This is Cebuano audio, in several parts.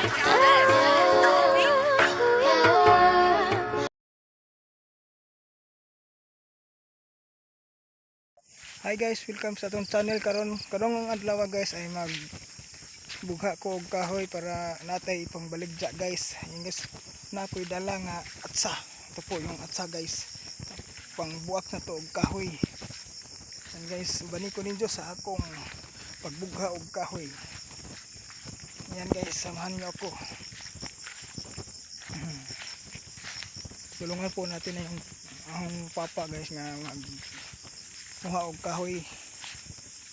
Hi guys, welcome sa atong channel karon. Karong ang adlaw, guys, ay mag bugha ko og kahoy para natay ipangbaligya, guys. Ayun guys, na ako'y dala nga atsa. Ito po yung atsa, guys. Pangbuak na to og kahoy. Yan guys, ubani ko ninyo sa akong pagbugha og kahoy. Yan guys, samahan niyo ako. Tulungan po natin na yung ang papa, guys, nga mag kuha og kahoy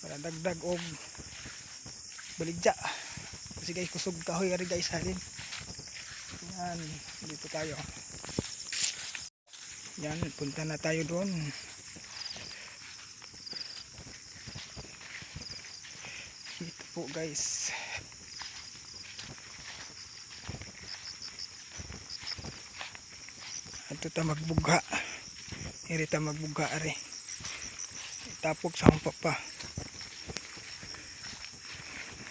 para dagdag og baligya kasi guys, kusog kahoy ari, guys, halin. Yan, dito tayo. Yan, punta na tayo doon dito po, guys. Ato ta magbugha. Iri ta magbugha ari, tapok sa akong papa,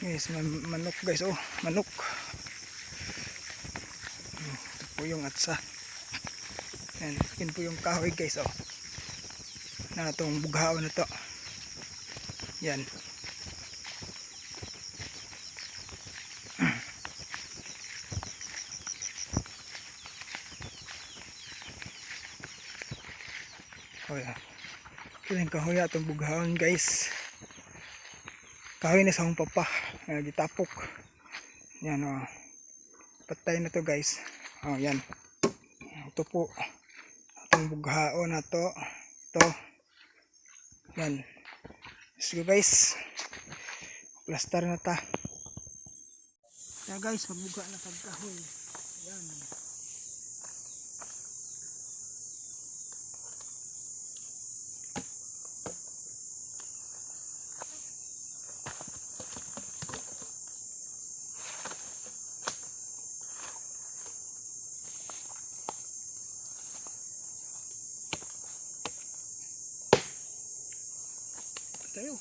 guys. Manok, guys, oh, manok. Ito po yung atsa. Yan, yun po yung kahoy, guys, oh, na itong bughaon na to. Yan. Oh yeah. Ito yung kahoy atong bughaon, guys. Kahoy na sa akong papa. Gitapok. Yan oh. Patay na to, guys. Oh, yan. Ito po. Atong bughaon na to. Ito. Yan. Let's go, guys. Plaster na ta. Kaya guys, magbugha na tag kahoy. Yan. Tayo.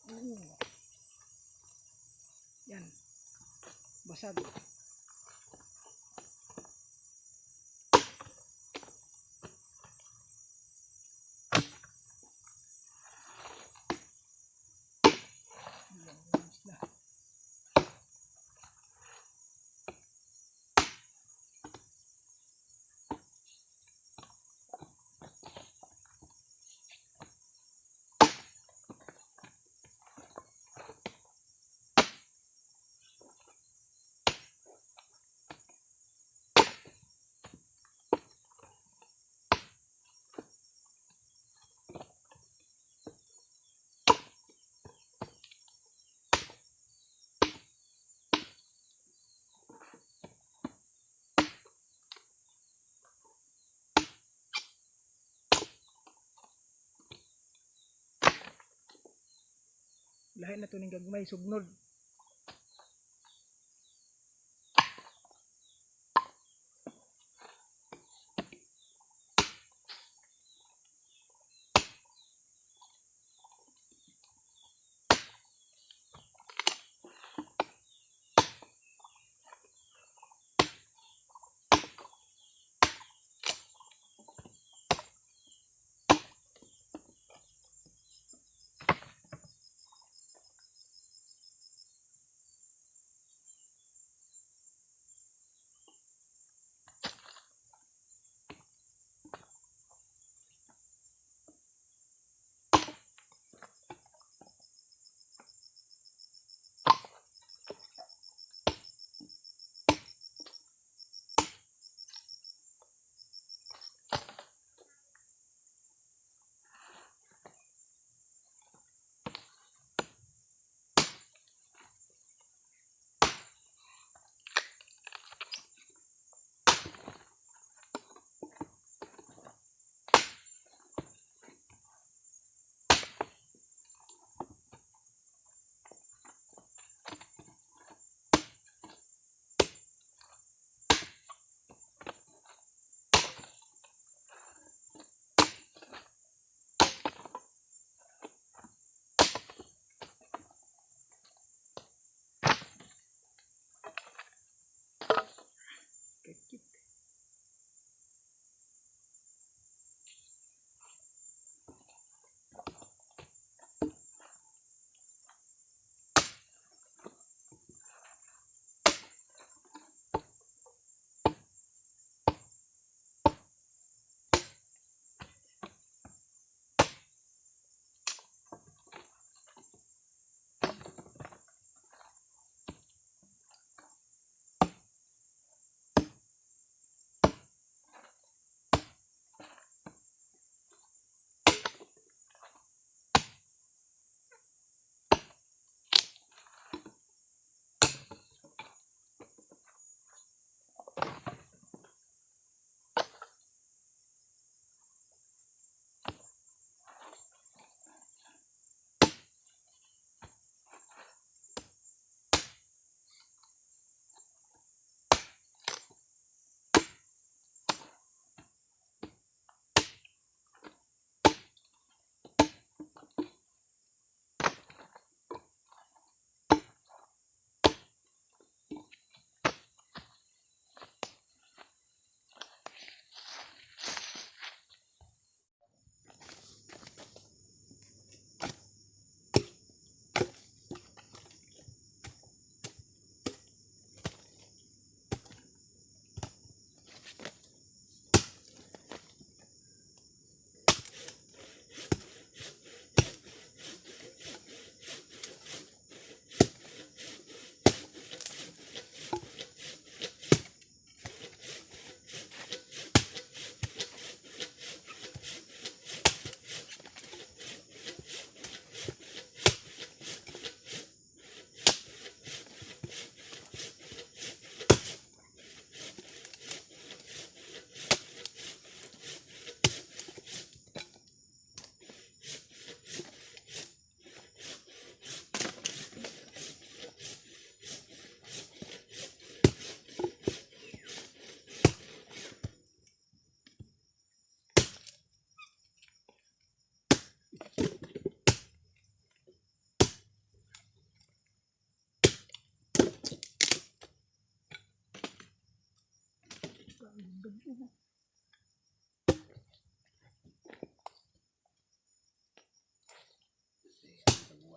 Oo. Yan. Basag. Yan na. Lahi na to ning gagmay sugnod.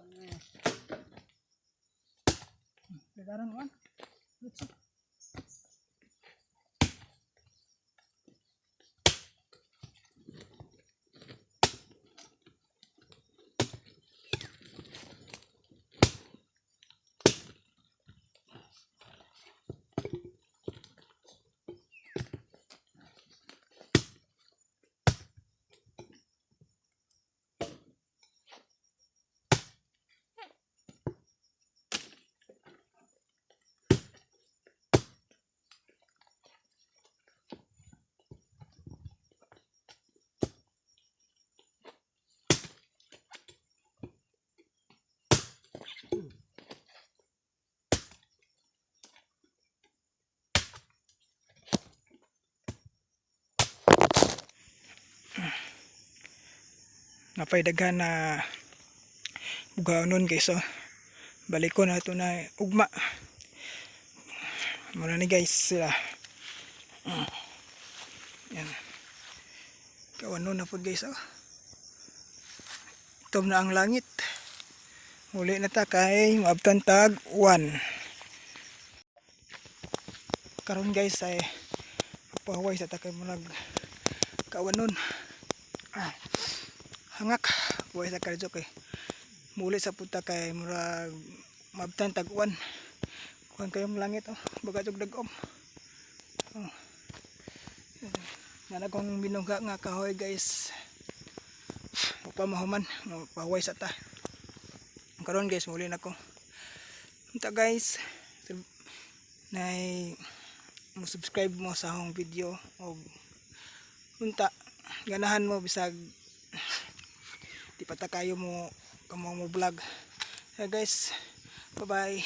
Na. Lagaran one. Let's see. Napay daghan na bughaonon guys, oh. Balik ko na ito na ugma. Muna ni guys sila. Yan. Kawanon na po guys, oh. Itom na ang langit. Muli na ta kay maabtan tag 1. Karon guys ay pahuway sa ta kay murag kawanon. Ah, hangak huway sa kadyo kay muli sa puta kay murag maabtan tag 1. Kuan kayong langit, oh, baga og dagom. Oh. Nga akong binungga nga kahoy guys. Pa mahuman, pahuway sa ta. Karon guys, muli na ko. Unta guys, nay mo subscribe mo sa akong video og unta ganahan mo bisag di pa ta kayo mo kamo mo vlog. Kaya guys, bye bye.